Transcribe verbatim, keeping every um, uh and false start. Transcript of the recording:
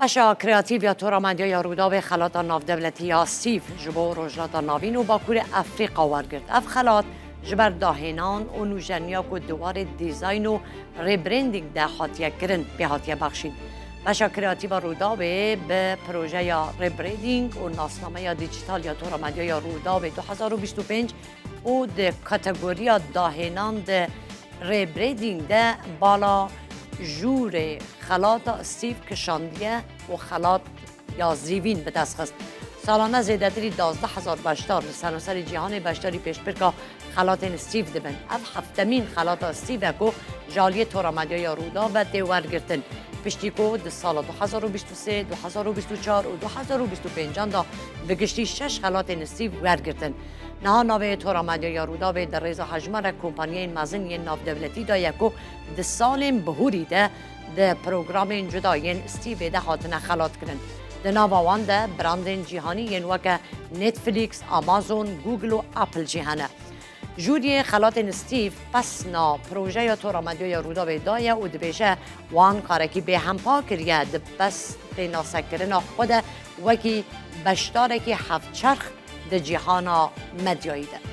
Beşa kreatîf ya Tora Medyaya Rûdawê xelata navdewletî ya Steve ji bo Rojhilata Navîn û Bakurê Efrîqa wergirt. Ev xelat ji ber dahênan û nûjeniya ku di warê dîzayn û rebranding de hatiye kirin pê hatiye bexşîn. Beşa kreatîf a Rûdawê bi projeya rebranding û nasnameya dîjîtal ya Tora Medyaya Rûdawê du hezar û bîst û pênc û di kategoriya dahênan de rebranding de bala jûrê xelata Steve kişandiye û xelat ya zîvîn bi dest xist. Salane zêdetirî duwazdeh hezar beşdar li seranserê cîhanê beşdarî pêşbirka xelatên Steve dibin. Ev heftemîn xelata Steve e ku ji aliyê Tora Medyaya Rûdaw ve tê wergirtin. Piştî ku di sala du hezar û bîst û sê, du hezar û bîst û çar û du hezar û bîst û pêncan de bi giştî şeş xelatên Steve wergirtin. Niha navê Tora Medyaya Rûdawê di rêza hejmarek kompaniyên mezin yên navdewletî de ye ku di salên bihurî de di programên cuda yên Steve de hatine xelat kirin. Di nava wan de brandên cîhanî yên weke Netflix, Amazon, Google û Apple jî hene. Jûriyê xelatên Steve pesna projeya Tora Medyaya Rûdawê daye û dibêje, wan karekî bêhempa kiriye di pes pênasekirina xwe de wekî beşdarekî hevçerx di cîhana medyayî de.